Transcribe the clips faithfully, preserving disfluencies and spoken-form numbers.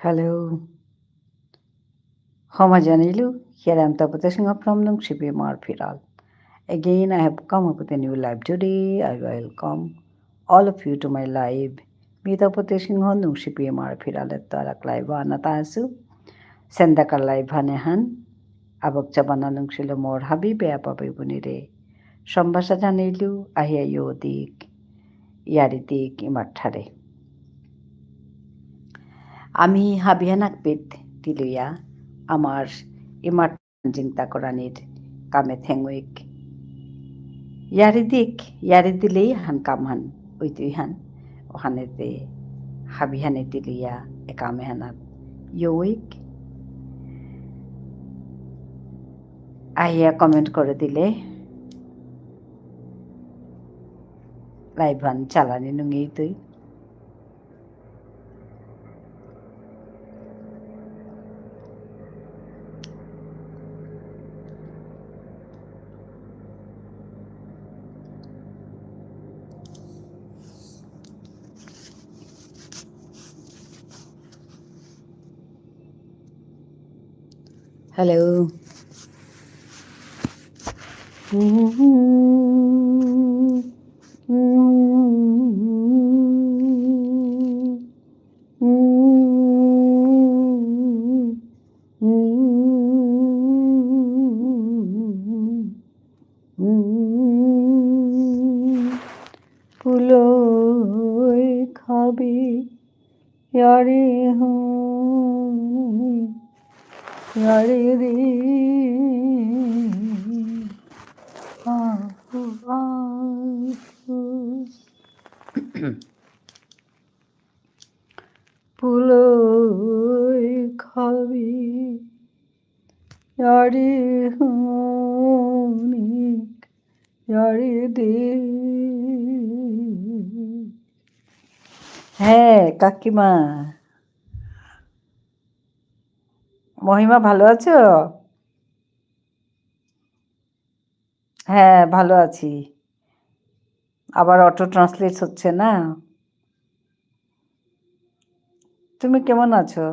Hello. হমা জানিলু, here I am Tapati Singha from Nungshipi Imar Phiral. Again, I have come up with a new live today. I welcome all of you to my live. মি তপতি সিংহ নুংশিপি ইমার ফিরালেত্ত আরাক live আনাত আসু। সেন্দাকার live হান এহান। আবক চাবানা নুংশিল মোর হাবি বেয়া পাবি বুনিরে। সম্ভাষা জানিলু, আহিয়া ইয়ো দিক, ইয়ারি দিক ইমার ঠারে। আমি হাবিহানাক পিত তিলুয়া আমার ইমার জিংতা করানির কামে থেঙুইক। ইয়ারি দিক, ইয়ারি দিলেই হান কাম হান, উইতুই হান, ওহানেতে হাবিহানে তিলুয়া এ কামে হানাত ইয়ৌইক। আহিয়া comment করে দিলে live হান চালানি নুঙেই তুই। Hello. পুলই খাবি, ইয়ারি হুনি, ইয়ারি দি। আহু, আহু। পুলই খাবি, ইয়ারি হুনিক, ইয়ারি দি। হ্যাঁ, কাকিমা। মহিমা, ভালো আছো? হ্যাঁ, ভালো আছি। আবার auto translate হচ্ছে না? তুমি কেমন আছো?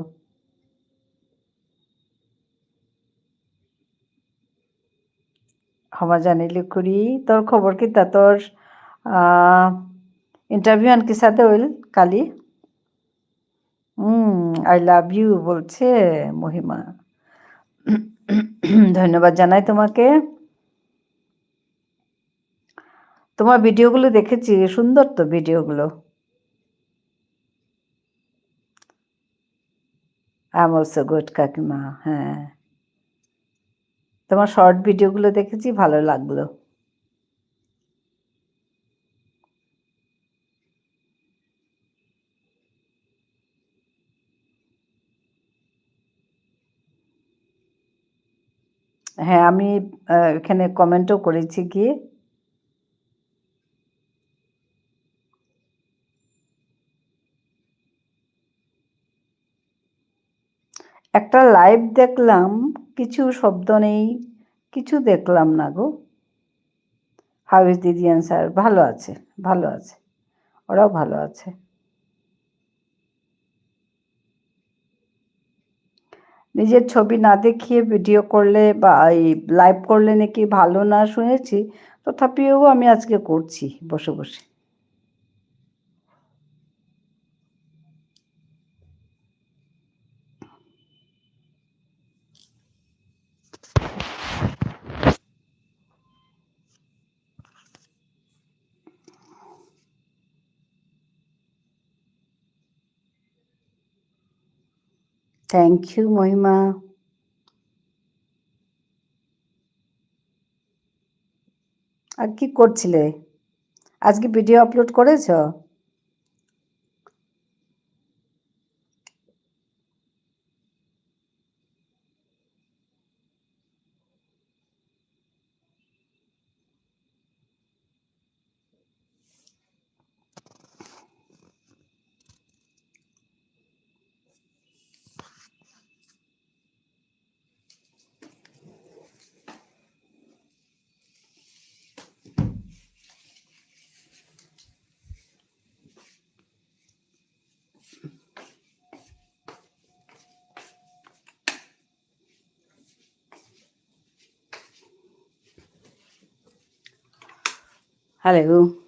হমা জানিলু খুড়ি, তোর খবর কিতা? তোর, আহ, interview আন কিসাদে হইল কালি? হুম, I love you বলছে মহিমা। ধন্যবাদ জানাই তোমাকে। তোমার video গুলো দেখেছি, সুন্দর তো video গুলো। I'm also good, কাকিমা। হ্যাঁ, তোমার short video গুলো দেখেছি, ভালো লাগলো। হ্যাঁ, আমি, আহ, এখানে comment ও করেছি গিয়ে। একটা live দেখলাম, কিছু শব্দ নেই, কিছু দেখলাম না গো। How is দিদি and sir? ভালো আছে, ভালো আছে, ওরাও ভালো আছে। নিজের ছবি না দেখিয়ে video করলে বা এই live করলে নাকি ভালো না শুনেছি, তথাপিও আমি আজকে করছি বসে বসে। Thank you, মহিমা। আর কি করছিলে? আজকে video upload করেছো? Hello.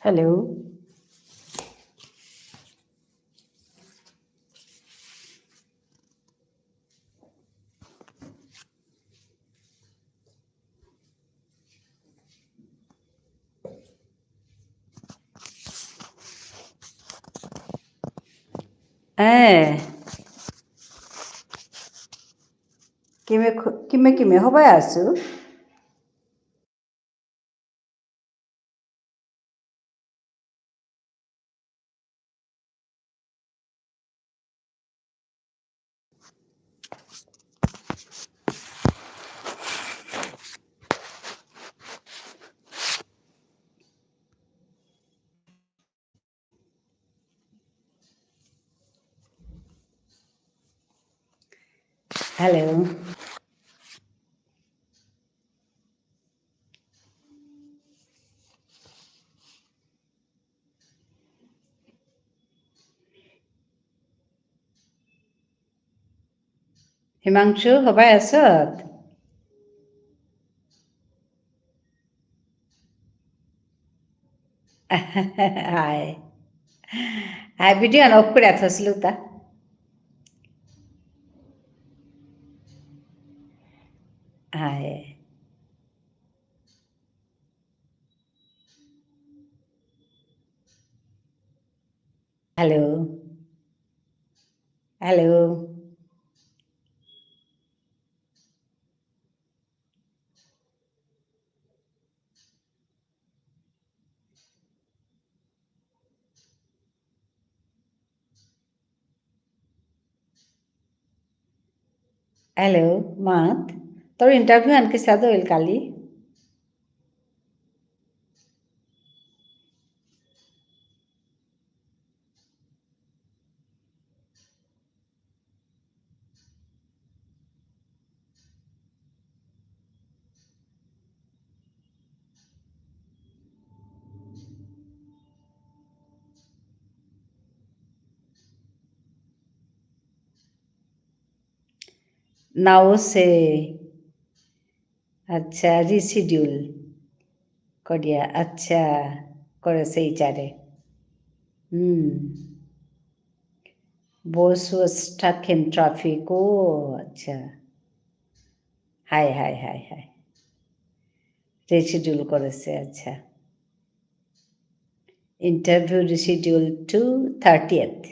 Hello. এ, কিমে খ-, কিমে কিমে হবাই আসু? Hello. হিমাংশু, হবাই আসত? হাই। হাই, video on off করে থসলু তা। হাই। Hello. Hello. Hello, মাত। তোর interview আন কিসাদে অইল কালি? নাও সে, আচ্ছা, reschedule করিয়া, আচ্ছা, করেসে ইচারে। হুম। Boss was stuck in traffic। ও, আচ্ছা। হায়, হায়, হায়, হায়। Reschedule করেসে, আচ্ছা। Interview reschedule to thirtieth।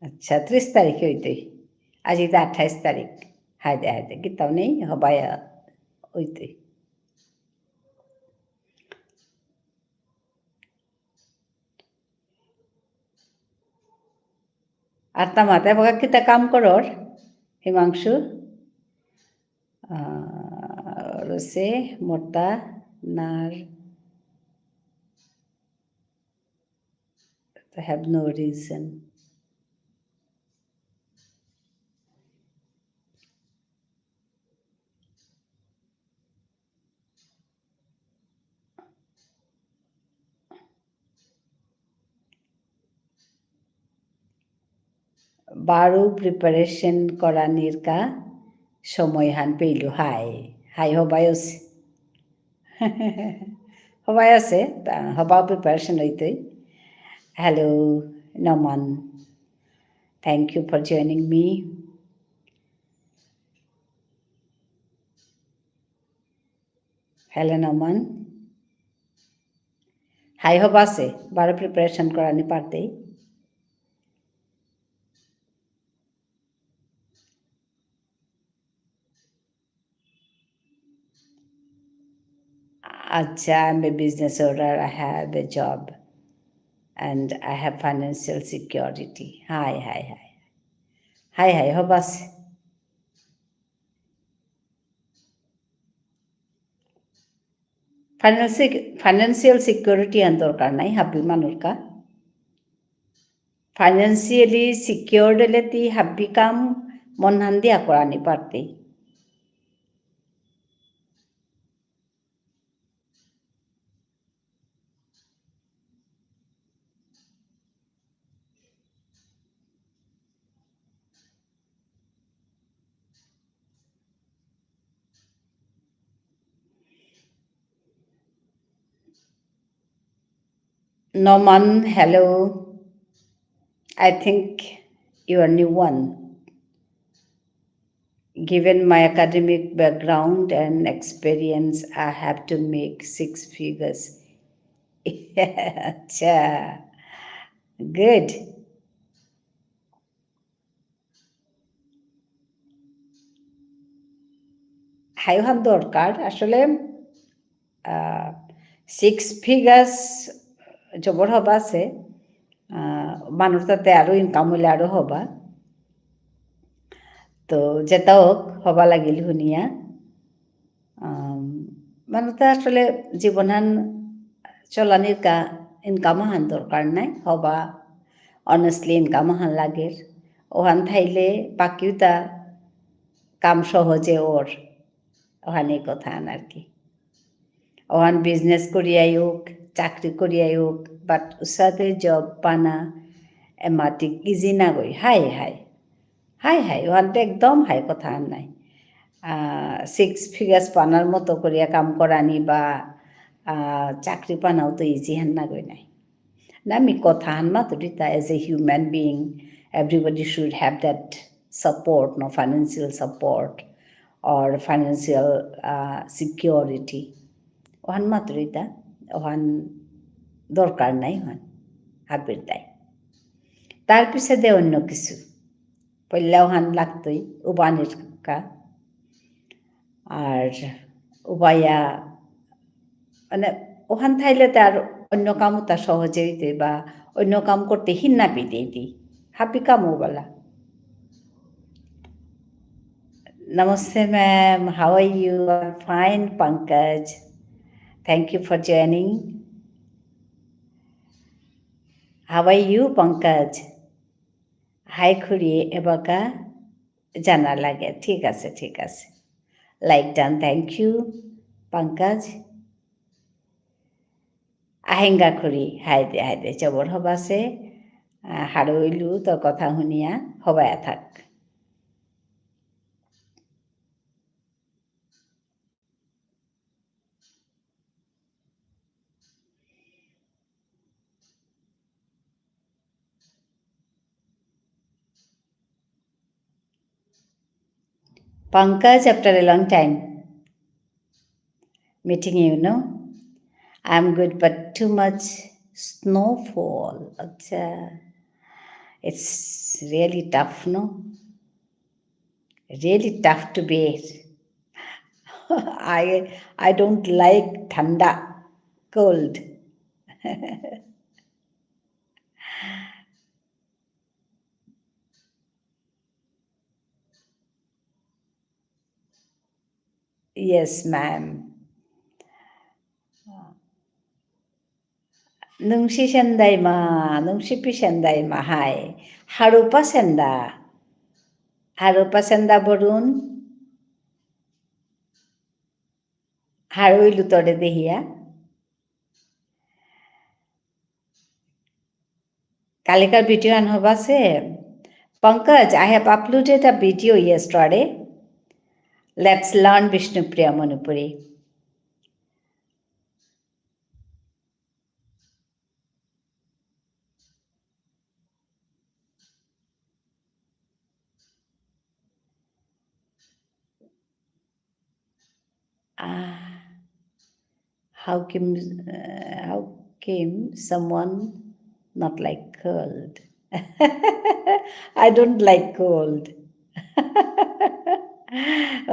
আচ্ছা, ত্রিশ তারিখে অইতই। আজি তো আঠাইশ তারিখ। হায়দে, হায়দে, কিতাও নেই, হবাই, আ, অইতই। আর তা মাতে বগা কিতা কাম করর, হিমাংশু? আহ, রসে মোটা নার, I have no reason. বারো preparation করানির কা সময় হান পেইলু। হাই, হাই হবায়সে। হবায়সে, তা হবা preparation অইতই। Hello, নমন। Thank you for joining me. Hello, নমন। হাই হবাসে, বারো preparation করানি পারতেই। আচ্ছা, I'm a business owner, I have a job, and I have financial security. হাই, হাই, হাই। হাই, হাই, হবাসে। Financial, financial security আন দরকার নাই, হাবি মানুর কা। Financially secured হলে তি হাবি কাম মন হান দিয়া করানি পারতে। Noman, hello. I think you are new one. Given my academic background and experience, I have to make six figures. আচ্ছা, good. হাইহান দরকার আসলে, আহ, six figures জবর হবা আছে, আহ, মানুর তাতে আরো income হইলে আরো হবা। তো যেটা হোক, হবা লাগিল হুনিয়া। আম, মানু তো আসলে জীবনহান চলানির কা-, income হান দরকার নাই, হবা honestly income হান লাগের। ওহান থাইলে বাকিউতা কাম সহজে অর, ওহানে কথা হান আর কি। ওহান business করিয়াই হোক, চাকরি করিয়াই হোক, but উসাদে job পানা এমাটিক easy না গই। হাই, হাই। হাই, হাই, ওহানতে একদম হাই কথা আর নাই। আহ, six figures পানার মতো করিয়া কাম করানি বা, আহ, চাকরি পানাও তো easy হান না গই নাই। না, আমি কথা হান মাতুরিতা, as a human being, everybody should have that support, no, financial support or financial, আহ, security। ওহান মাতুরিতা, ওহান দরকার নাই, ওহান হাবির দায়। তার পিছে দে অন্য কিছু। পইলা ওহান লাগতই, উবানির কা। আর উবাইয়া, মানে, ওহান থাইলে তার অন্য কামও তার সহজে হইতে বা অন্য কাম করতে হিন্না পিতে দি। হাবি কামও বলা। Namaste, ma'am. How are you? I'm fine, Pankaj. Thank you for joining. How are you, Pankaj? Hi, খুড়ি, এবাকা জানা লাগে। ঠিক আছে, ঠিক আছে। Like done. Thank you, Pankaj. আহেঙ্গা খুড়ি, হাই দে, হাই দে, জবর হবাসে, আহ, হারৌ ইলু তোর কথা হুনিয়া, হবায়া থাক। Pankaj, after a long time meeting, you know. I'm good, but too much snowfall. আচ্ছা, it's really tough, no? Really tough to bear. I, I don't like ঠান্ডা, cold. Yes, ma'am. নুংশি সেন্দাই মা, নুংশিপি সেন্দাই মা, হাই। হারৌপা সেন্দা। হারৌপা সেন্দা বরুণ। হারৌ ইলু তোরে দেহিয়া। কালিকার video আন হবাসে। Pankaj, I have uploaded a video yesterday. Let's learn Bishnupriya Manipuri. Ah, how came, uh, how came someone not like cold? I don't like cold.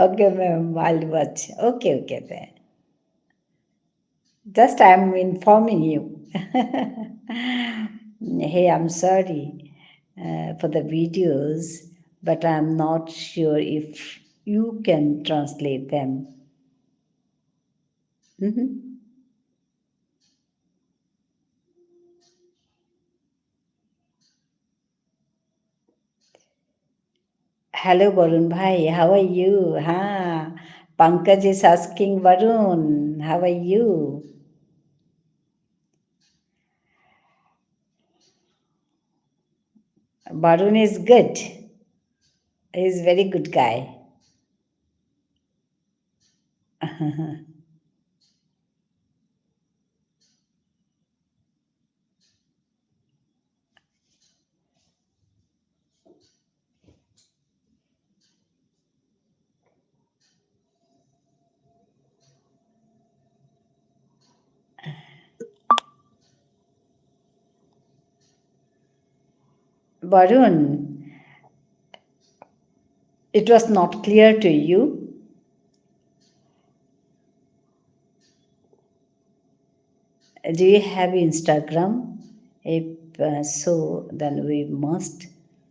Okay, ma'am, I'll watch. Okay, okay, then. Just I'm informing you. Hey, I'm sorry, uh, for the videos, but I'm not sure if you can translate them. Mm-hmm. Hello, Varun bhai, how are you? Ha, Pankaj is asking, Varun, how are you? Varun is good. He is very good guy. Varun, it was not clear to you. Do you have Instagram? If, uh, so, then we must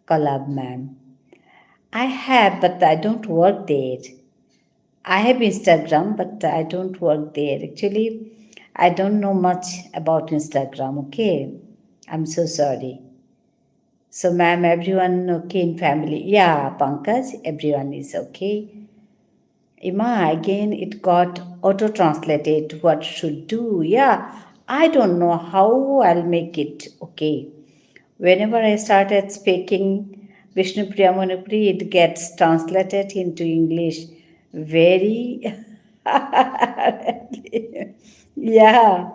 collab, ma'am. I have, but I don't work there. I have Instagram, but I don't work there. Actually, I don't know much about Instagram, okay? I'm so sorry. So, ma'am, everyone okay in family? Yeah, Pankaj, everyone is okay. Ima, again, it got auto-translated. What should do? Yeah, I don't know how I'll make it okay. Whenever I started speaking Bishnupriya Manipuri, it gets translated into English very, yeah.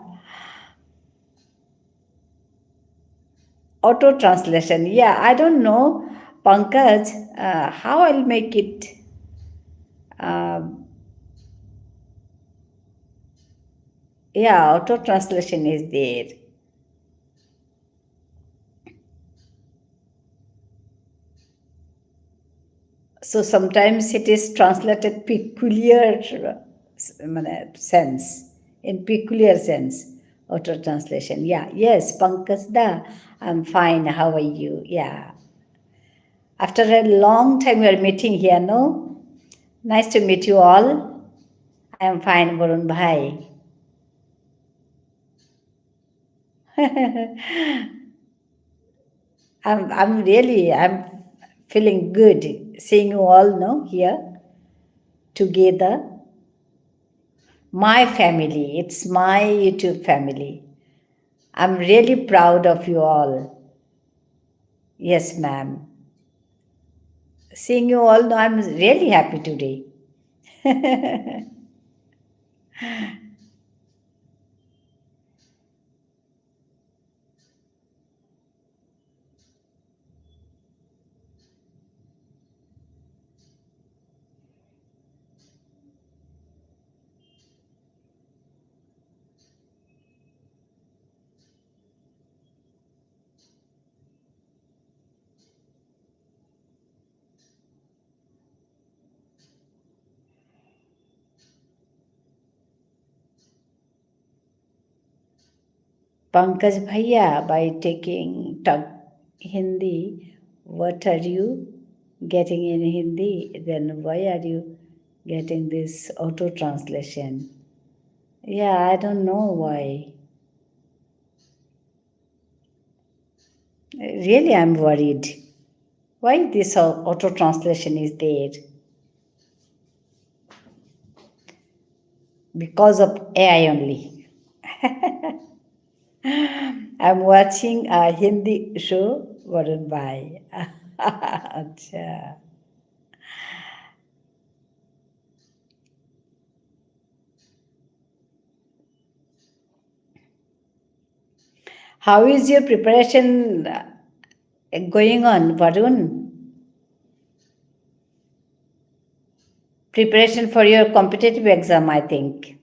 Auto translation. Yeah, I don't know, Pankaj, uh, how I'll make it. Um, yeah, auto translation is there. So sometimes it is translated peculiar, uh, s-, মানে, sense, in peculiar sense, auto translation. Yeah, yes, Pankaj da, I'm fine. How are you? Yeah. After a long time we are meeting here, no? Nice to meet you all. I am fine, Varun bhai. I'm, I'm really, I'm feeling good seeing you all, no, here together. My family, it's my YouTube family. I'm really proud of you all. Yes, ma'am. Seeing you all, no, I'm really happy today. Pankaj bhaiya, by taking talk Hindi, what are you getting in Hindi? Then why are you getting this auto translation? Yeah, I don't know why. Really, I'm worried. Why this au-, auto translation is there? Because of A I only. I'm watching a Hindi show, Varun bhai. আচ্ছা। How is your preparation, uh, going on, Varun? Preparation for your competitive exam, I think.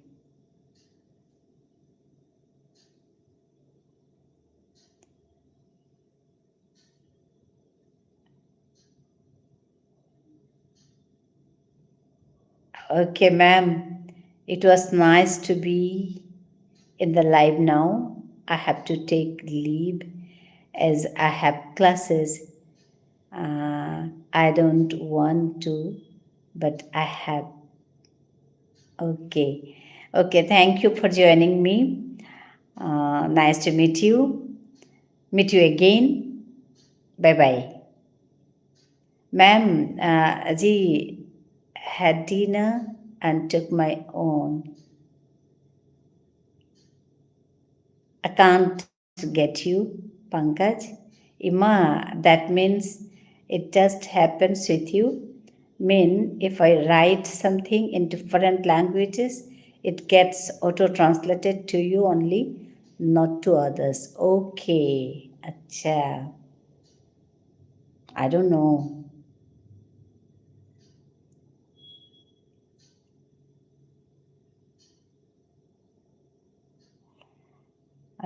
Okay, ma'am. It was nice to be in the live now. I have to take leave as I have classes. Uh, I don't want to, but I have. Okay. Okay, thank you for joining me. Uh, nice to meet you. Meet you again. Bye bye. Ma'am, uh, আজি had dinner and took my own. I can't get you, Pankaj. Ima, that means it just happens with you. Mean, if I write something in different languages, it gets auto-translated to you only, not to others. Okay, আচ্ছা। I don't know.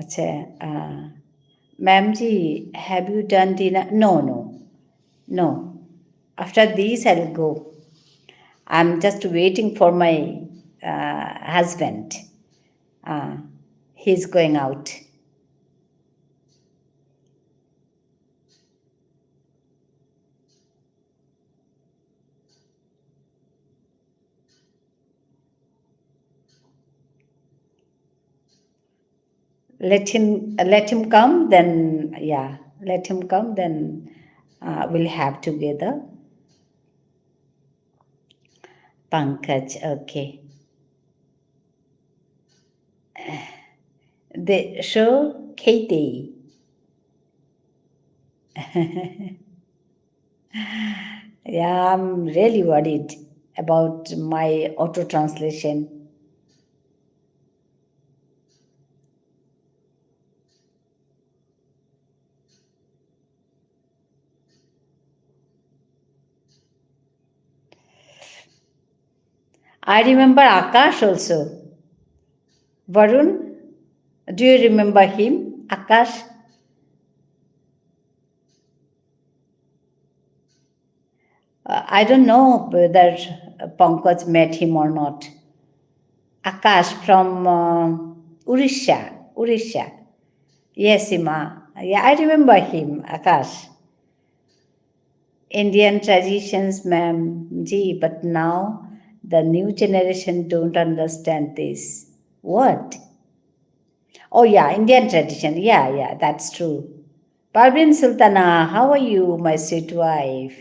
আচ্ছা, uh, ma'am ji, have you done dinner? No, no, no. After this, I'll go. I'm just waiting for my, uh, husband. Uh, he's going out. Let him, let him come, then, yeah, let him come, then, uh, we'll have together. Pankaj, okay. The show, Katie. Yeah, I'm really worried about my auto translation. I remember Akash also. Varun, do you remember him? Akash? Uh, I don't know whether Pankaj met him or not. Akash from, uh, Urisha, Urisha. Yes, Ima. Yeah, I remember him, Akash. Indian traditions, ma'am ji, but now the new generation don't understand this. What? Oh yeah, Indian tradition. Yeah, yeah, that's true. Parvin Sultana, how are you, my sweet wife?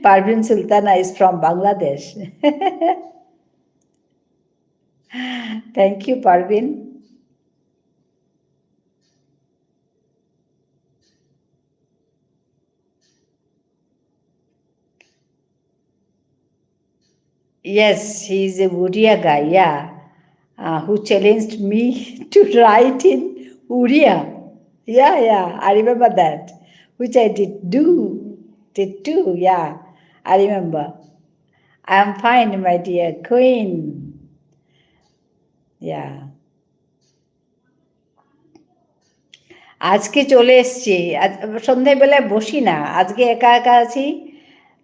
Parvin Sultana is from Bangladesh. Thank you, Parvin. Yes, he is a Uria guy, yeah, uh, who challenged me to write in Uria. Yeah, yeah, I remember that, which I did do, did too, yeah, I remember. I am fine, my dear queen. Yeah. আজকে চলে এসছি। আজ সন্ধ্যাবেলায় বসি না, আজকে একা একা আছি।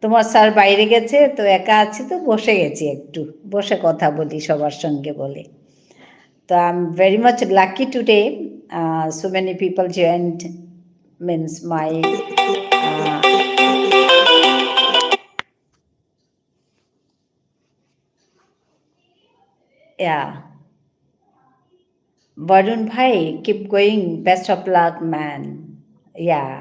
তোমার স্যার বাইরে গেছে, তো একা আছি, তো বসে গেছি একটু, বসে কথা বলি, সবার সঙ্গে বলি। তো I'm very much lucky today. Uh, so many people joined, means my, uh, yeah. Varun bhai, keep going. Best of luck, man. Yeah.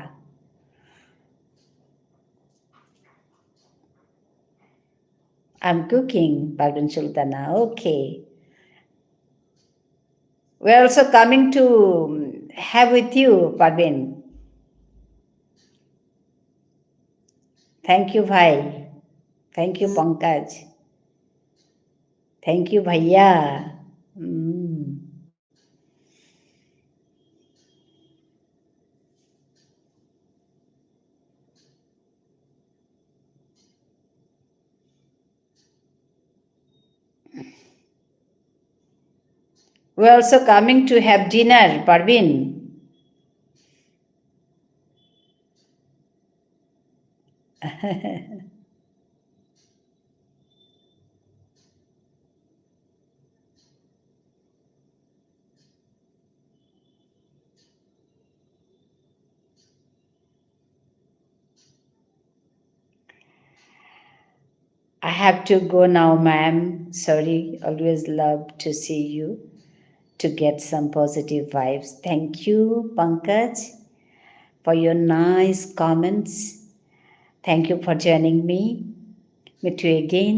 I'm cooking, Parvin Sultana. Okay. We're also coming to have with you, Parvin. Thank you, bhai. Thank you, Pankaj. Thank you, bhaiya. Mm. We're also coming to have dinner, Parvin. I have to go now, ma'am. Sorry, always love to see you to get some positive vibes. Thank you, Pankaj, for your nice comments. Thank you for joining me. Meet you again.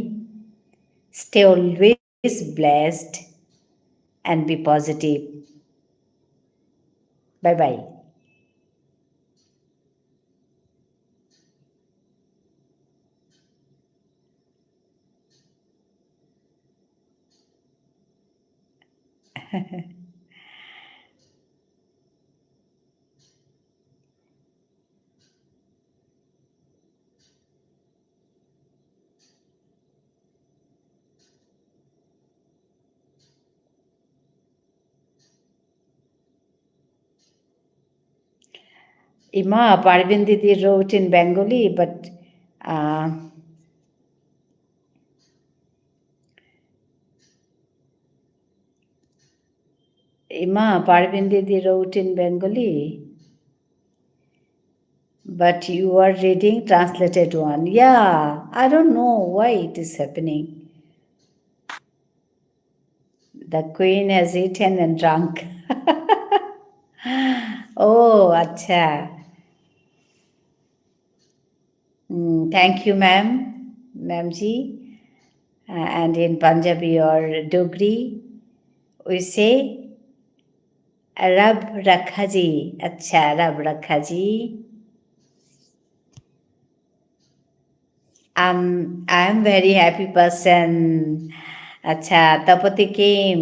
Stay always blessed and be positive. Bye bye. Ima, Parvin Didi wrote in Bengali, but, uh, Ima, Parvin Didi wrote in Bengali, but you are reading translated one. Yeah, I don't know why it is happening. The queen has eaten and drunk. Oh, আচ্ছা। Mm, thank you, ma'am, ma'am ji. Uh, and in Punjabi or Dogri, we say, "Rab rakha ji." আচ্ছা, "Rab rakha ji." Um, I am very happy person. আচ্ছা, তপতি কিম।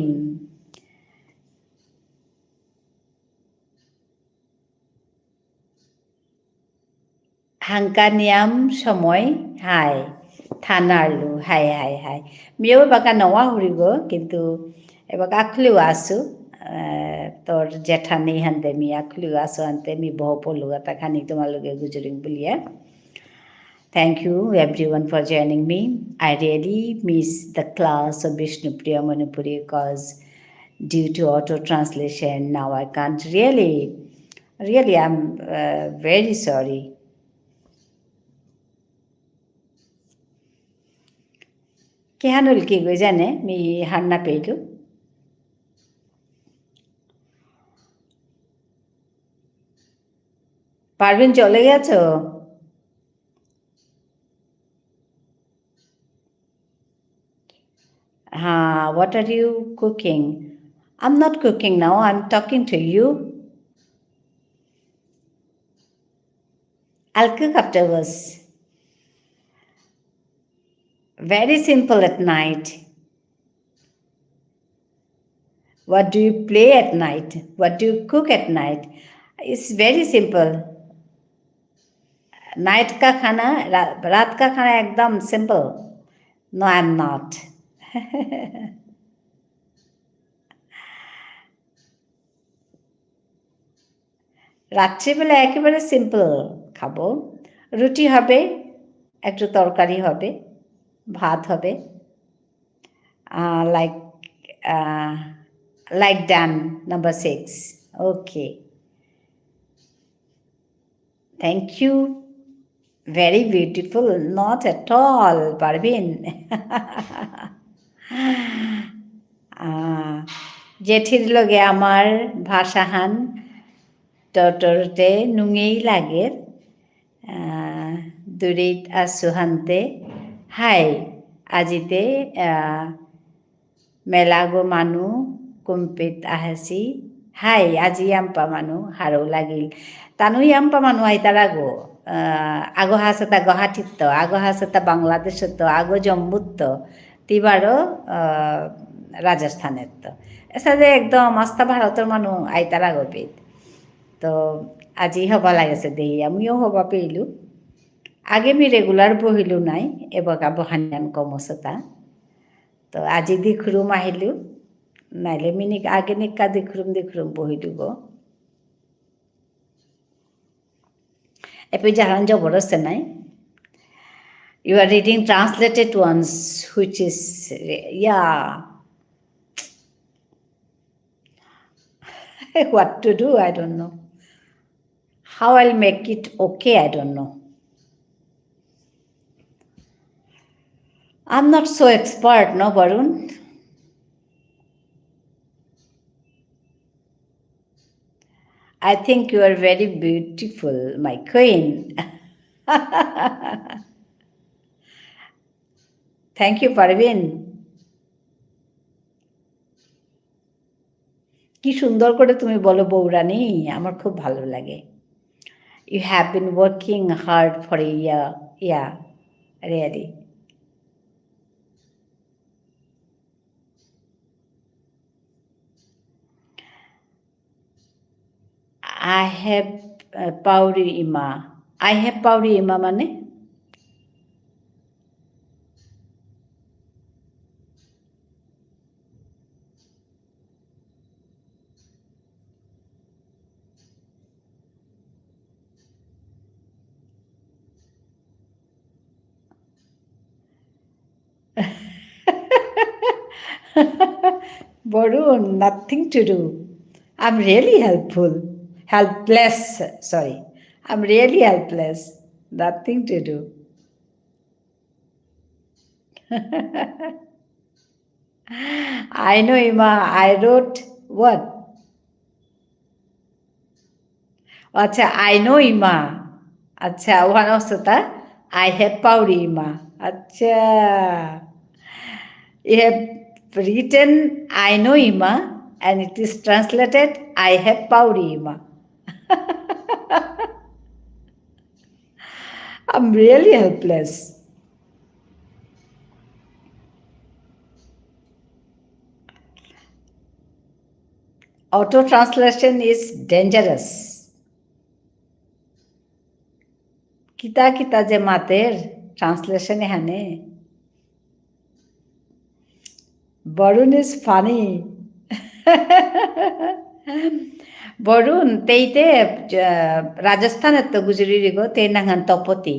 হাংকা নিয়াম সময়, হাই। থানারলু, হাই, হাই, হাই। মিও বাকা নওয়া হুরিগো, কিন্তু এবাকা আখলু আসু, আহ, তোর জেঠানি হানতে মি আখলু আসু হানতে মি বহ পলু আতা খানি তোমার লগে গুজরিং বুলিয়া। Thank you everyone for joining me. I really miss the class of Bishnupriya Manipuri because due to auto translation, now I can't really Really, I'm, uh, very sorry. কিহান হল কি গো জানে, মি হার না পেইলু। পারভিন চলে গেছো? হ্যাঁ, what are you cooking? I'm not cooking now, I'm talking to you. I'll cook afterwards. Very simple at night. What do you play at night? What do you cook at night? It's very simple. Night का खाना, रा-, रात का खाना एकदम simple. No, I'm not. রাত্রিবেলা একেবারে simple খাবো। রুটি হবে, একটু তরকারি হবে, ভাত হবে। Uh, like, uh, like done, number six. Okay. Thank you. Very beautiful. Not at all, Parvin. আহ, জেঠির লগে আমার ভাষাহান টটরতে নুঙেই লাগে। আহ, দুরিত আসুহান্তে। হাই, আজিতে, আহ, মেলাগো মানু কুম্পিত আহেসি। হাই, আজি ইয়াম্পা মানু হারৌ লাগিল। তানু ইয়াম্পা মানু আইতারাগো। আহ, আগো হাসেতা গুয়াহাটিত্ত, আগো হাসেতা বাংলাদেশত্ত, আগো জম্মুত্ত, তিবারো, আহ, রাজস্থানেত্ত। এসাদে একদম আস্তা ভারতর মানু আইতারাগো পিত। তো আজি হবা লাগেসে দেহি, আমিও হবা পেইলু। আগে মি regular বহিলু নাই, এবাকা বহানিয়ান কমসেতা। তো আজি দিখরুম আহিলু, নাইলে মিনিক আগে নিকা দিখরুম দিখরুম বহিলু গো। এপে জাহান জবরদস্ত নাই। You are reading translated ones, which is, yeah. What to do? I don't know. How I'll make it okay, I don't know. I'm not so expert, no, Varun? I think you are very beautiful, my queen. Thank you, Parveen. কি সুন্দর করে তুমি বলো বৌরানী, আমার খুব ভালো লাগে। You have been working hard for a year. Yeah, really. I have, uh, Pauri ইমা। I have পাউরি ইমা মানে? Varun, nothing to do. I'm really helpful. Helpless, sorry. I'm really helpless. Nothing to do. I know, ইমা, I wrote what? আচ্ছা, I know, ইমা। আচ্ছা, ওহান অসতা, I have Pauri, ইমা। আচ্ছা। You have written, I know, ইমা, and it is translated, I have Pauri, ইমা। I'm really helpless. Auto translation is dangerous. কিতা কিতা যে মাতের translation এহানে। Varun is funny. বরুণ, তেইতে, আহ, রাজস্থানেত্ত গুজরিরিগো, তে নাঙহান তপতি।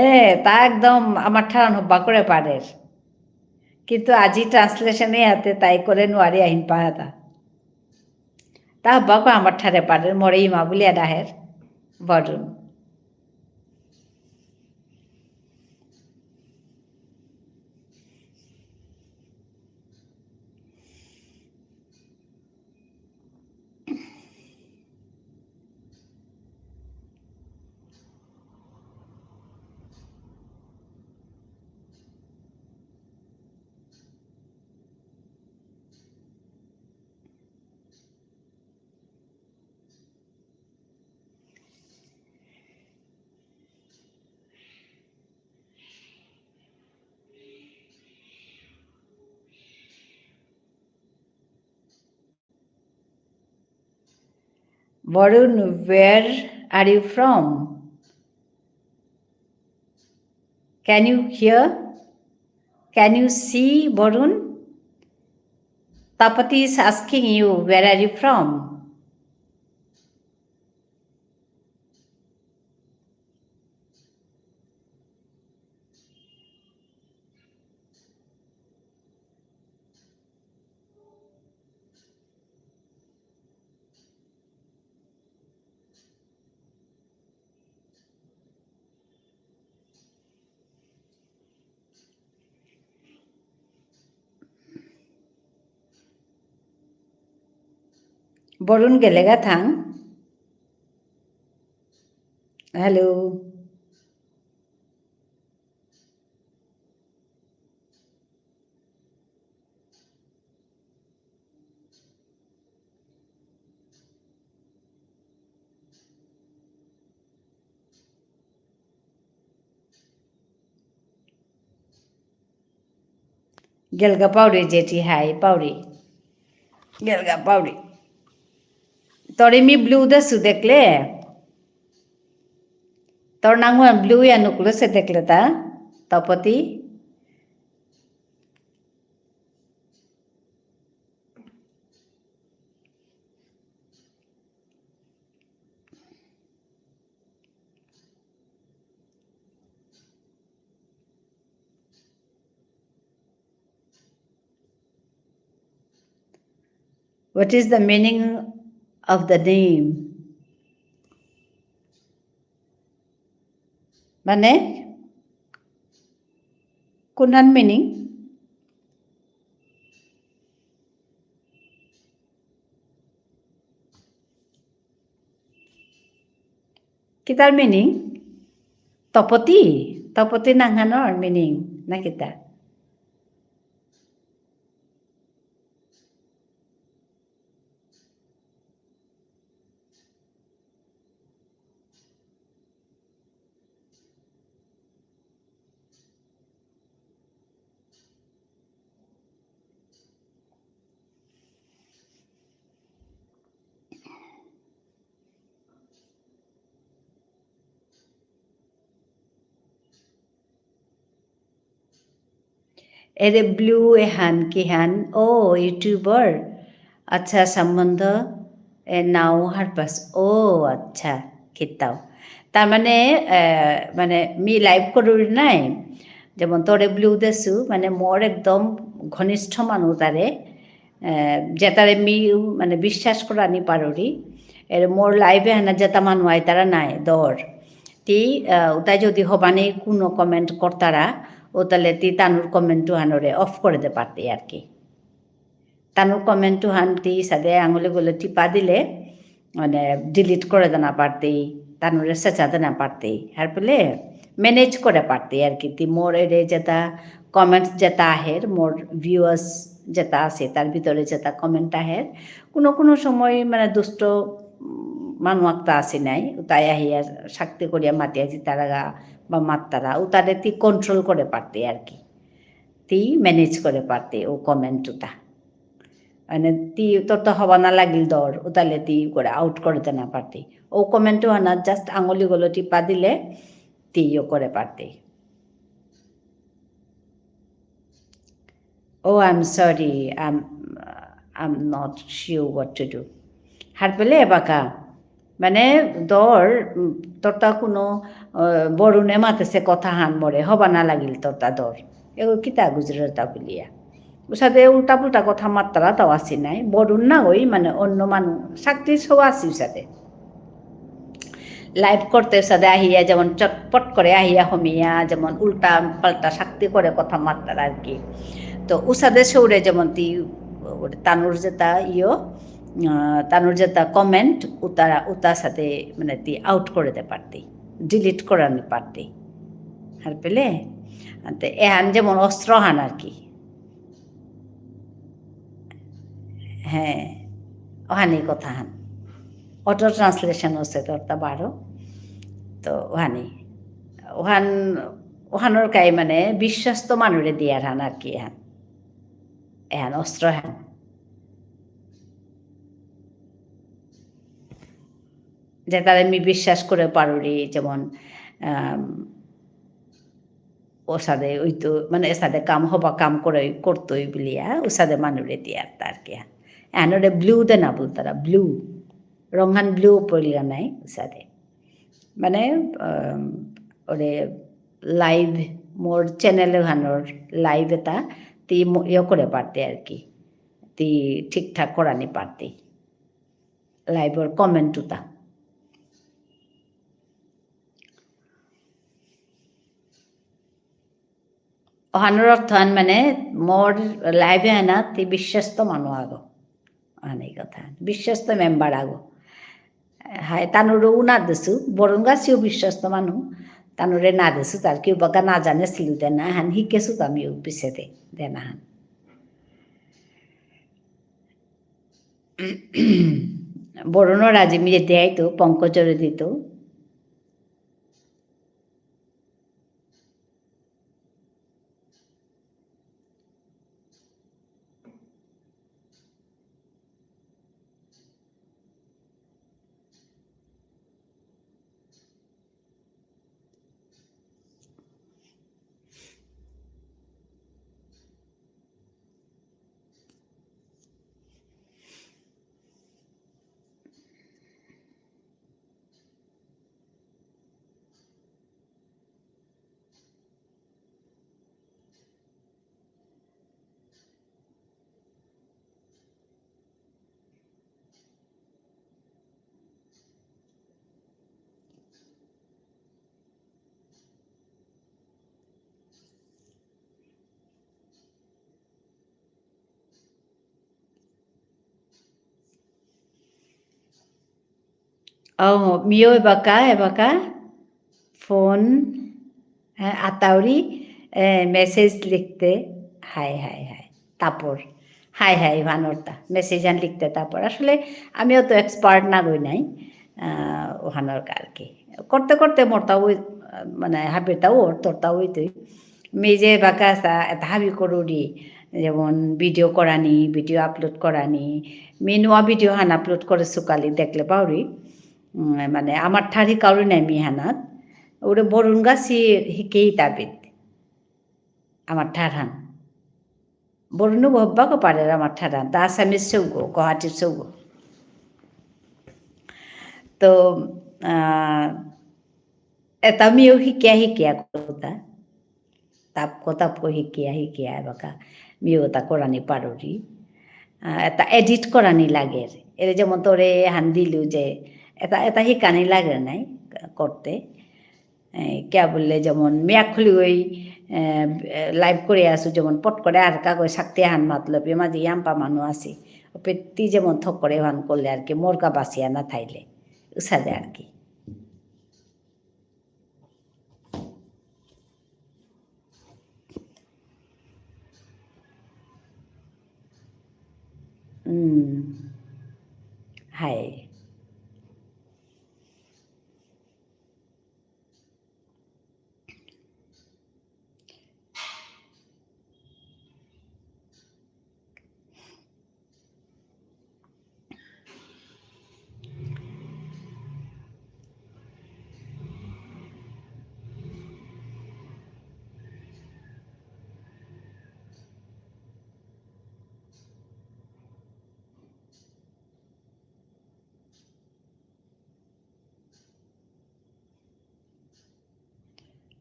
এ, তা একদম আমার ঠারহান হব্বা করে পারের। কিন্তু আজি translation এ হাতে তাই করে নুয়ারি আহিন পাহাতা। তা বাবা আমার ঠারে পারে মরে ইমা বুলিয়া ডাহের Varun. Varun, where are you from? Can you hear? Can you see, Varun? Tapati is asking you, where are you from? Varun গেলেগা থাং। Hello. গেলগা পাউরি জেঠি, হাই পাউরি। গেলগা পাউরি। তোরে মি blue দেসু দেখলে? তোর নাঙ blue ইয়া নুকুলেসে দেখলে তা? Tapati? What is the meaning of the name? মানে, কোনহান meaning? কিতার meaning? তপতি? তপতি নাঙহানর meaning না কিতা? এরে blue এহান কিহান? ও, YouTuber। আচ্ছা, সম্বন্ধ, এ, নাও হারপাস। ও, আচ্ছা, কিতাও। তার মানে, এ, মানে, মি live করুরি নাই। যেমন তোরে blue দেসু, মানে, মোর একদম ঘনিষ্ঠ মানু তারে। এ, যেতারে মি, মানে, বিশ্বাস করানি পারুরি। এরে মোর live এহানা যেতা মানু আইতারা নাই, দর। তি, আহ, উতাই যদি হবানে কোনো comment করতারা, উতালে তি তানুর comment হানরে off করে দে পারতে আর কি। তানুর comment হান তি সাদে আঙুলি গুলো টিপা দিলে, মানে, delete করে দেনা পারতে, তানুরে সেচা দেনা পারতে। হার পেলে manage করে পারতে আর কি। তি মোর এরে যেতা comment যেতা আহের, মোর viewers যেতা আছে, তার ভিতরে যেতা comment আহের, কোনো কোনো সময়, মানে, দুষ্ট, উম, মানু একটা আছে নাই, উতাই আহিয়া শাক্তি করিয়া মাতিয়া জিতারাগা বা মাত্তারা, উতারে তি control করে পারতে আর কি। তি manage করে পারতে ও comment উতা। মানে, তি তোর তো হবা না লাগিল দর, উতালে তি করে out করে দেনা পারতে। ও comment হানা just আঙুলি গুলো টিপা দিলে, তি ইয়ে করে পারতে। Oh, I'm sorry, I'm, I'm not sure what to do. হার পেলে এবাকা, মানে, দর, উম, তোরতা কোনো, আহ, বরুণে মাতেসে কথা হান মরে, হবা না লাগিল তোরতা দর। এগো কিতা গুজরাটা বুলিয়া। উসাদে উল্টা পুল্টা কথা মাত্তারা তাও আসি নাই। বরুণ না ওই মানে অন্য মানু, শক্তি সৌ আসি উসাদে। Live করতে উসাদে আহিয়া যেমন চটপট করে আহিয়া হমিয়া যেমন উল্টা পাল্টা শক্তি করে কথা মাত্তারা আর কি। তো উসাদে সৌরে যেমন তি, ওরে তানুর যেতা ইয়ো, আহ, তানুর যেতা comment উতারা, উতা সাথে মানে তি out করে দে পারতি, delete করানি পারতি। হার পেলে? আনতে এহান যেমন অস্ত্র হান আর কি। হ্যাঁ, ওহানি কথা হান। Auto translation হচ্ছে তোরতা বারো। তো ওহানি, ওহান, ওহানর কাই মানে বিশ্বস্ত মানুরে দিয়ার হান আর কি হান। এহান অস্ত্র হান। যে তারে আমি বিশ্বাস করে পারুরি, যেমন, আম, ওসাদে ওই তো, মানে, এসাদে কাম হবা কাম করে করতই বুলিয়া, ওসাদে মানুরে দিয়ার তা আর কি। এহানরে blue দে না বলতারা, blue। রংহান blue পড়িলা নাই, ওসাদে। মানে, আম, ওরে live, মোর channel হানোর live এতা, তি ম-, ইয়ে করে পারতে আর কি। তি ঠিকঠাক করানি পারতে। Live-র comment উতা। ওহানর অর্থহান মানে মোর live এহানাত তি বিশ্বস্ত মানু আগো। অহানি কথা। বিশ্বস্ত member আগো। হায়, তানুরেও না দেসু, বরুণ গাছিও বিশ্বস্ত মানু। তানুরে না দেসু, তার কেউ বাকা না জানে সিলু দেনা হান, হিকেসু তো আমিও পিছেদে, দেনা হান। বরুণর আজি মি দেয়াই তো, পঙ্কজরে দিত। ও, মিও এবাকা, এবাকা phone, হ্যাঁ, আতাউরি, এ, message লিখতে, হাই, হাই, হাই, তাপর, হাই, হাই, ওহানরতা, message আন লিখতে তাপর। আসলে আমিও তো expert না গই নাই, আহ, ওহানর আর কি। করতে করতে মোরতা ওই, আহ, মানে হাবিরতা ওর, তোরতা ওই তুই। মি যে বাকা আসা, এতা হাবি করুরি, যেমন video করানি, video upload করানি, মি নুয়া video হান upload করে সুকালি দেখলে পাউরি। উম, মানে, আমার ঠারি কাউরি নাই মি হানাত। ওরে বরুণ গাছি হিকেই তাবিত। আমার ঠারহান। বরুণও হব্বাকো পারে আমার ঠারহান। তা আসামির সৌগো, গুয়াহাটির সৌগো। তো, আহ, এতা মিও হিকিয়া হিকিয়া কথা। তাপকো তাপকো হিকিয়া হিকিয়া এবাকা মিও তা করানি পারুরি। আহ, এতা edit করানি লাগের। এরে যেমন তোরে হান দিলু যে এতা, এতা হিকানি লাগের নাই করতে। এ, কিয়া বুললে যেমন মিয়া খুলি ওই, এ, live করে আসু যেমন পট করে আর কাগজ শক্তি হান মাতলবি মাঝে ইয়াম্পা মানু আসি। ওপেত্তি যেমন থক করে হান করলে আর কি মোরকা বাসিয়া না থাইলে। উসাদে আর কি। উম, হাই।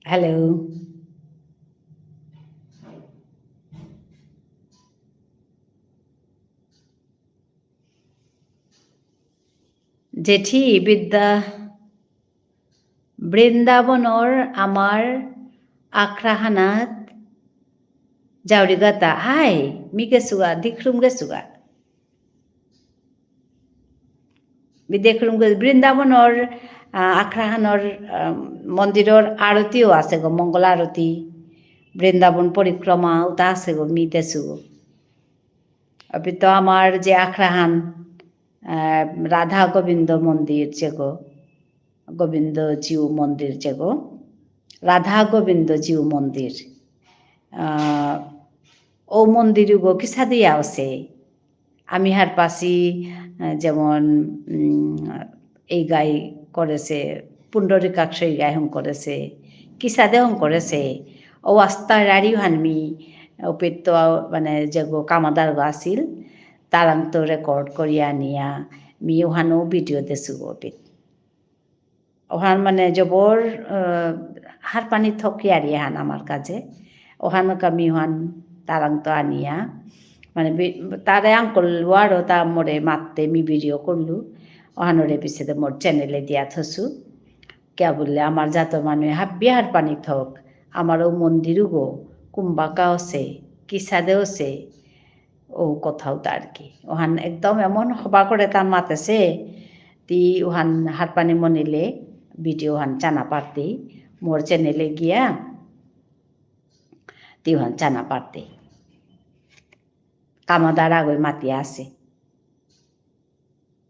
Hello. জেঠি বিদ্যা, বৃন্দাবনর আমার আখড়াহানাত যাওরিগাতা। হাই, মি গেসুগা, দিখরুম গেসুগা। মি দেখরুম গে-, বৃন্দাবনর, আহ, আখড়াহানর, আহ, মন্দিরর আরতিও আছে গো, মঙ্গল আরতি, বৃন্দাবন পরিক্রমা, ওটা আছে গো, মি দেসু গো। আবি তো আমার যে আখড়াহান, আহ, রাধা গোবিন্দ মন্দির যে গো, গোবিন্দ জিউ মন্দির যে গো, রাধা গোবিন্দ জিউ মন্দির। আহ, ও মন্দির গো কিসাদিয়া আছে? আমি হারপাসি, আহ, যেমন, উম, এই গাই করেছে, পুণ্ডরীকাক্ষ এই গাই হং করেছে, কিসাদে হং করেছে, ও আস্তা রাড়ি হান মি, ওপেত তো, মানে, যে গো কামাদার গো আছিল, তারাং তো record করিয়া আনিয়া, মি ওহানো video দেসু গো ওপেত। ওহান মানে জবর, আহ, হারপানি থক ইয়ারি হান আমার কাছে। ওহান কামি ওহান তারাং তো আনিয়া। মানে বি-, তারে আঙ্কল ওয়ারও তা মোরে মাততে মি video করলু। ওহানরে পিছেতে মোর channel এ দিয়া থসু। কিয়া বুললে আমার জাত মানু হাব্বি হারপানি থক। আমার ও মন্দির গো, কুম্বাকা আছে, কিসাদে আছে, ও কথাও তা আর কি। ওহান একদম এমন হবা করে তা মাতেছে, তি ওহান হারপানি মনিলে video হান চানা পারতে, মোর channel এ গিয়া, তি ওহান চানা পারতে। কামাদার আগই মাতিয়া আছে।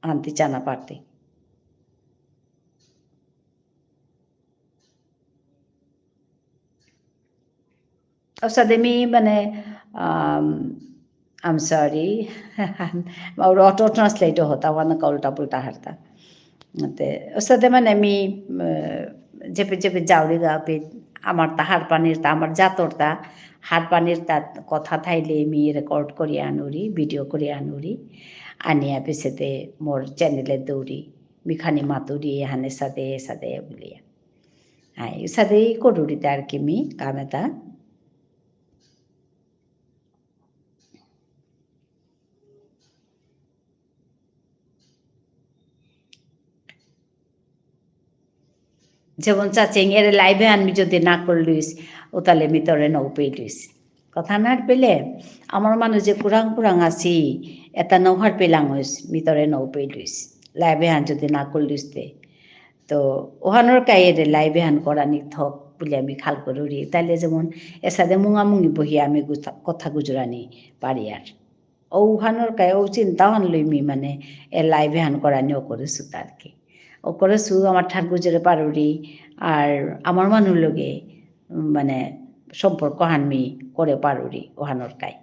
আনতে চানা পারতে। ওসাদে মি মানে, আম, I'm sorry. Or auto translate হতা, ওয়ানা কা উল্টা পুল্টা হারতা। তে, ওসাদে মানে মি, আহ, যেপে যেপে যাওরি গাপে, আমার তা হারপানির তা, আমার জাতর তা, হারপানির তা কথা থাইলে মি record করি আনুরি, video করি আনুরি, আনিয়া পিছেতে মোর channel এ দৌরি, মিখানি মাতুরি, হানে সাদে, সাদে বুলিয়া। আই, সাদে করুরি তার কি মি, কামেতা। যেমন চাচিং এরে live এ আনবি যদি না করলুইস, ও তাহলে মি তোরে নৌ পেইলুইস। কথা না পেলে, আমার মানু যে কুরাং কুরাং আসি, এটা নৌহার পেলাং হইস, মি তোরে নৌ পেইলুইস। Live এ আন যদি না করলুইস তে। তো, ওহানোর কাইরে live এ আন করানি থক, বুলে আমি খাল করুরি। তাহলে যেমন, এসাদে মুঙামুঙি বহি আমি গুথা-, কথা গুজরানি পারি আর। ঔহানর কাই ঔ চিন্তা হান লই মি মানে এ live হান করানি অকরেসু তার কি। অকরেসু আমার ঠার গুজরে পারুরি, আর আমার মানু লগে, উম, মানে সম্পর্ক হান মি করে পারুরি ঔহানর কাই।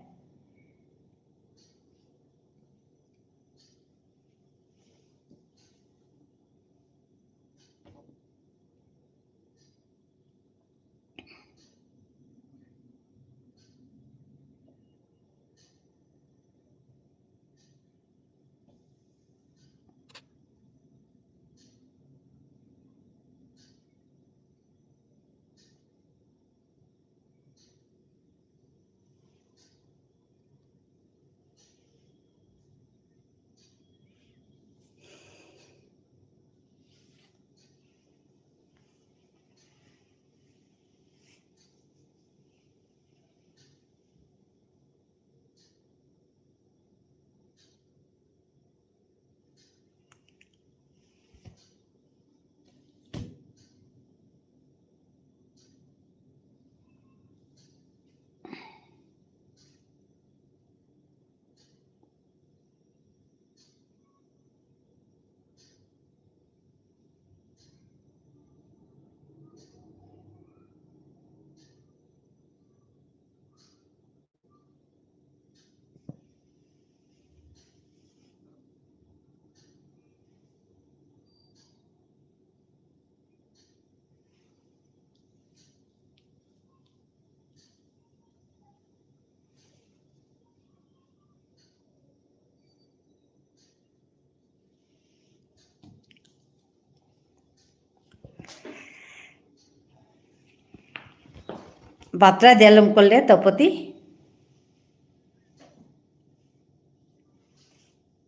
বাত্রা দেলম করলে তপতি?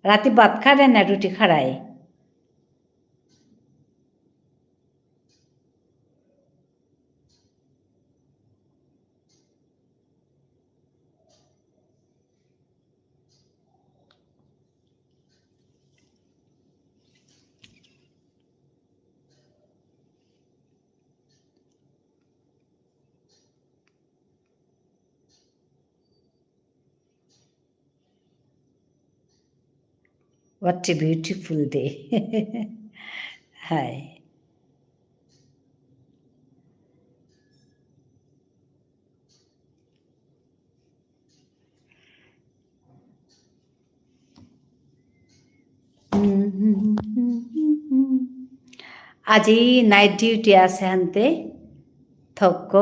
রাতি ভাত খারে না রুটি খারাই? What a beautiful day. হায়। আজি night duty আছে হানতে, থক্ক,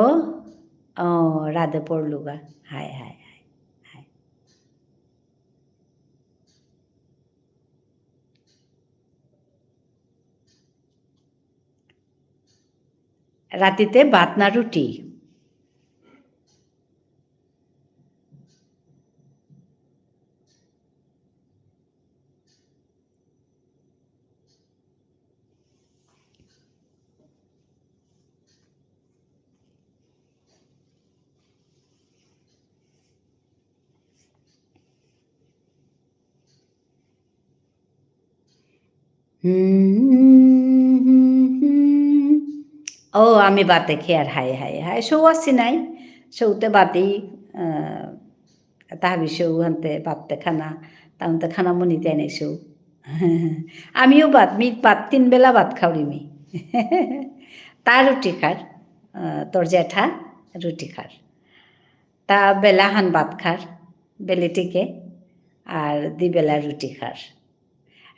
অ, রাধে পড়লুগা। হায়, হায়, হায়, হায়। রাতিতে ভাত না রুটি? হুম, হুম, হুম, হুম। ও, আমি ভাতে খেয়ার, হায়, হায়, হায়। সৌ আসি নাই, সৌতে ভাতেই, আহ, তাহাবি সৌ হানতে ভাতে খানা, তাহতে খানা মনিতে নাই সৌ। আমিও ভাত, মি ভাত তিন বেলা ভাত খাওরি মি। তা রুটি খার, আহ, তোর জেঠা রুটি খার। তা বেলা হান ভাত খার, বেলিটিকে, আর দি বেলা রুটি খার।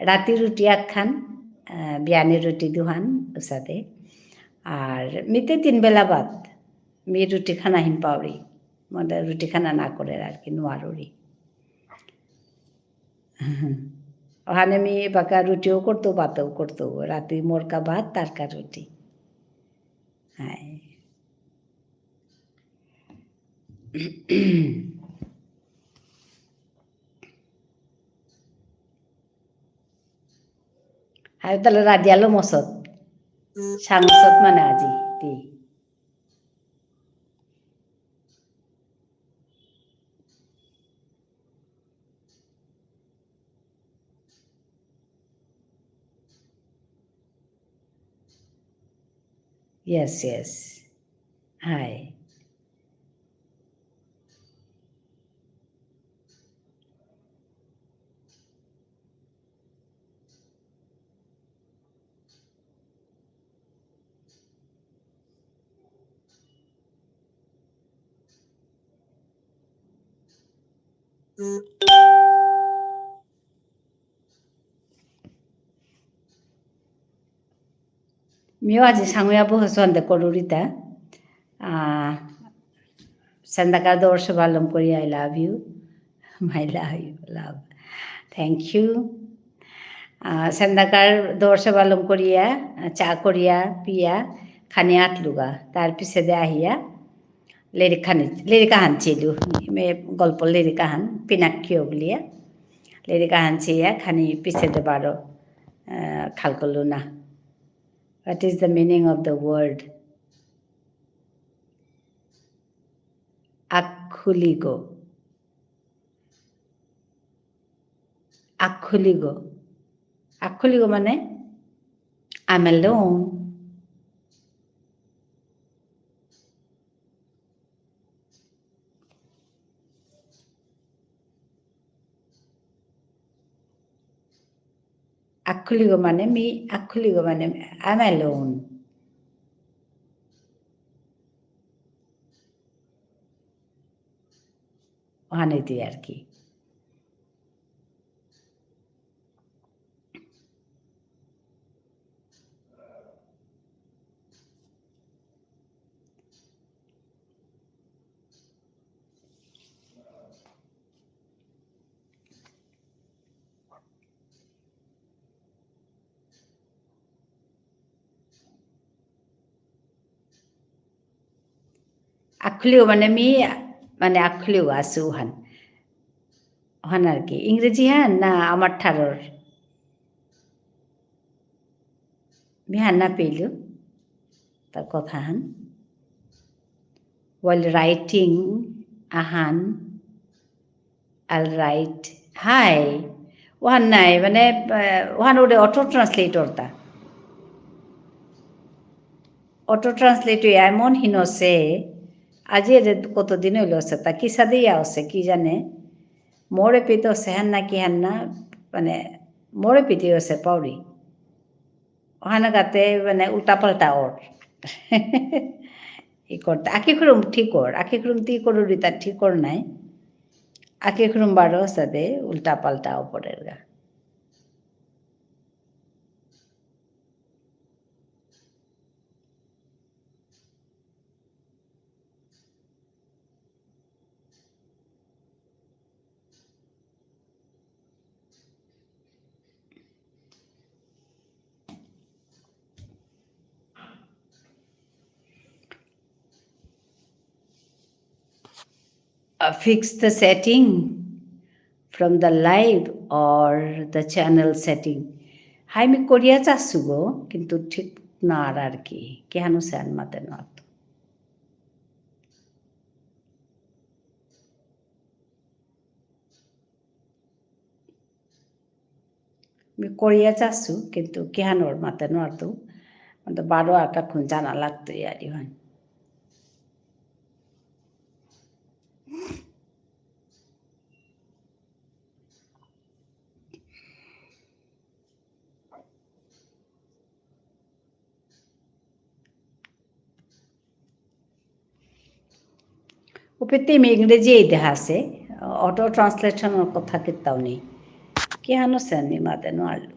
রাতি রুটি আহান, আহ, বিয়ানে রুটি দুহান, উসাদে। আর মিতে তিন বেলা ভাত, মি রুটি খানা হিন পাওরি। মানে রুটি খানা না করে আর কি, নোয়ারুরি। ওখানে মি বাকা রুটিও করতো, ভাতও করতো। রাতি মোরকা ভাত, তারকা রুটি। হায়। হায়, তাহলে রাজিয়ালো মসত। সাংসদ মানে আজি, তি। Yes, yes. হায়। মিও আজি সাঙুয়া বহু সন্দে করুরিতা। আহ, সেন্দাকার দৌর সভা লম করিয়া, I love you. My love you, love. Thank you. আহ, সেন্দাকার দৌর সভা লম করিয়া, চা করিয়া, পিয়া, খানি আটলুগা। তার পিছে দে আহিয়া, লেরিক খানি, লেরিক আহান চেলু। মে গল্প লেরিক আহান, পিনাকিও বুলিয়া। লেরিক আহান চেয়া, খানি পিছে দে বারো, আহ, খাল করলু না। What is the meaning of the word আখুলিগো? আখুলিগো। আখুলিগো মানে, I'm alone. আখুলিগো মানে মি, আখুলিগো মানে I'm alone. ওহানেদি আর কি। আখুলিও মানে মি, মানে আখুলিও আসু হান। হান আর কি। ইংরেজি হান না আমার ঠারর? মি হান না পেলু। তার কথা হান। While writing আহান, I'll write. হাই। ওহান নাই, মানে, আহ, ওহান ওরে auto translate অরতা। Auto translate অয়া এমন হিনসে, আজি এরে কতদিন হইল সে, তা কিসাদে ইয়া হসে, কি জানে। মোরে পিতো সেহান না কি হান না, মানে, মোরে পিটি আছে পাউরি। অহানগাতে মানে উল্টা পাল্টা অর। ই করতে, আকি খুরুম ঠিক অর, আকি খুরুম তি করুরি তা ঠিক অর নাই। আকি খুরুম বারো সাদে উল্টা পাল্টা অপরেরগা। Uh, fix the setting from the live or the channel setting. হাই মি করিয়া চাসু গো, কিন্তু ঠিক না আর আর কি, কিহানো সেন মাতে না তো। মি করিয়া চাসু, কিন্তু কিহানোর মাতে নোয়ারতু। মানে বারো আর কাকুন জানা লাগতো ইয়ারি হন। উপেতে মি ইংরেজি এই দেহা আছে, auto translation র কথা কিতাও নেই। কিহানো সেন মি মাতে নোয়ারলু।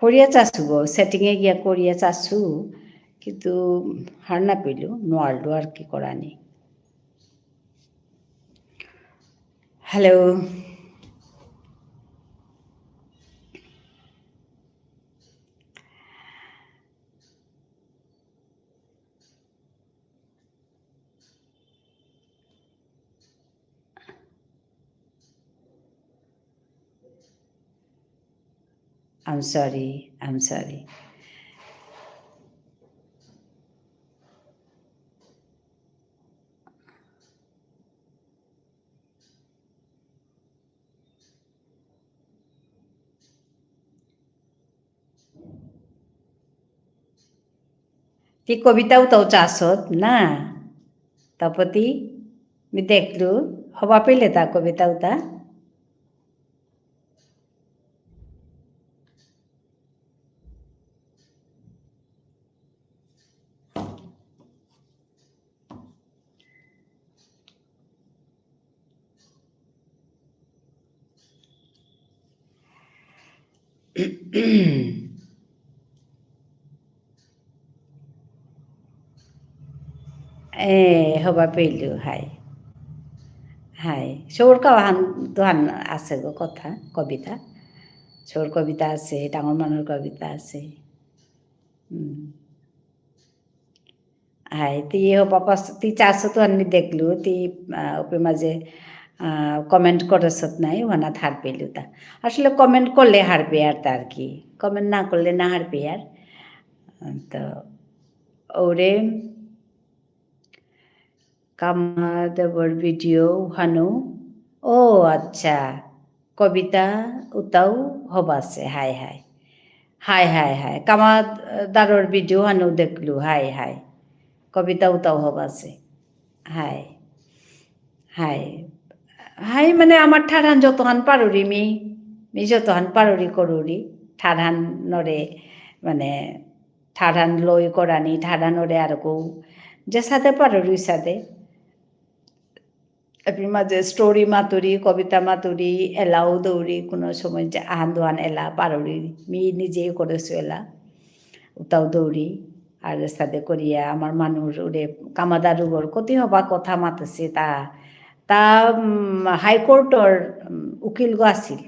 করিয়া চাসু গো, setting এ গিয়া করিয়া চাসু, কিন্তু হার না পেলু, নোয়ারলু আর কি করানি। Hello. I'm sorry, I'm sorry. তি কবিতা উতাও চাসত না? তপতি, মি দেখলু, হবা পেলে তা কবিতা উতা? এ, হবা পেলু, হাই। হাই। সৌর কাহান দুহান আছে গো কথা, কবিতা। সৌর কবিতা আছে, ডাঙর মানুর কবিতা আছে। হুম। হাই, তি হবা পাস, তি চাসত হান মি দেখলু, তি, আহ, উপে মাঝে, আহ, comment করেসত নাই, ওহানাত হার পেলু তা। আসলে comment করলে হার পেয়ার তা আর কি। Comment না করলে না হার পেয়ার। তো, ওরে, কামা দেবর video হানু। ও আচ্ছা, কবিতা উতাও হবাসে, হাই হাই। হাই হাই হাই, কামা দারর video হানু দেখলু, হাই হাই। কবিতা উতাও হবাসে, হাই। হাই। হাই মানে আমার ঠারহান যতহান পারুরি মি, মি যতহান পারুরি করুরি, ঠারহান নরে মানে ঠারহান লই করানি, ঠারহান ওরে আরকু, যেসাদে পারুরি সাদে। এপি মাঝে story মাতুরি, কবিতা মাতুরি, এলাও দৌরি, কোনো সময় যে আহান দুহান এলা পারুরি, মি নিজেই করেসু এলা, উতাও দৌরি, আর সাদে করিয়া আমার মানুর ওরে কামাদারুগর কতি হবা কথা মাতেসে তা, তা, উম, High Court র, উম, উকিল গো আসিল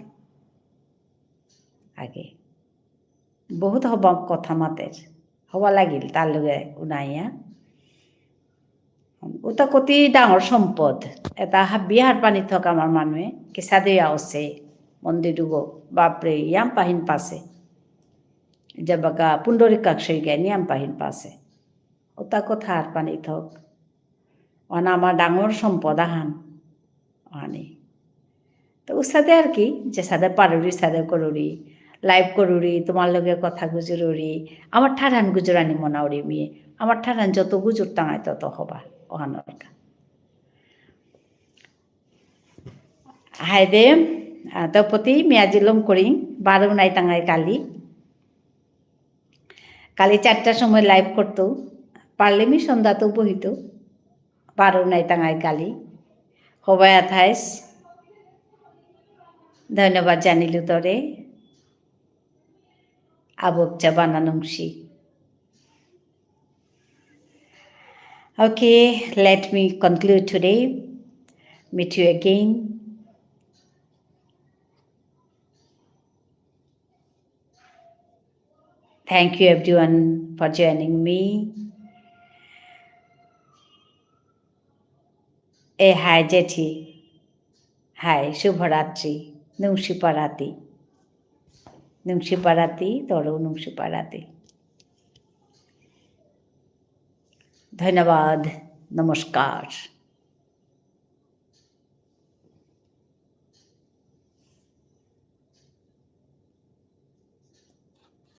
আগে। বহুত হবা কথা মাতের। হবা লাগিল তার লগে উনাইয়া। ওটা কতি ডাঙর সম্পদ। এটা হাবি হারপানি থক আমার মানুয়ে। কিসাদে আসে মন্দিরগো। বাপরে, ইয়াম পাহিন পাসে। যেবাকা পুণ্ডরীকাক্ষ ইগাই নিয়াম পাহিন পাসে। ওতা কথা আর পানি থক। ওহান আমার ডাঙর সম্পদ আহান। ওহানি। তো উসাদে আর কি, যে সাদে পারুরি, সাদে করুরি, live করুরি, তোমার লগে কথা গুজুরুরি, আমার ঠারহান গুজুরানি মনাউরি মিয়ে, আমার ঠারহান যত গুজুর তাঙাই তত হবা, ওহানর কা। হাই দে, আহ, তপতি, মি আজি লম করিং, বারো নাই তাঙাই কালি। কালি চারটার সময় live করতো, পারলে মি সন্ধ্যাতেও বহিতো, বারো নাই তাঙাই কালি। হবাই আথাইস, ধন্যবাদ জানিলু তরে। আবক চাবানা নুংসি। Okay, let me conclude today. Meet you again. Thank you everyone for joining me. এ হাই জেঠি। হাই, শুভরাত্রি। নুংশিপারাতি। নুংশিপারাতি, তরু নুংশিপারাতি। ধন্যবাদ। নমস্কার।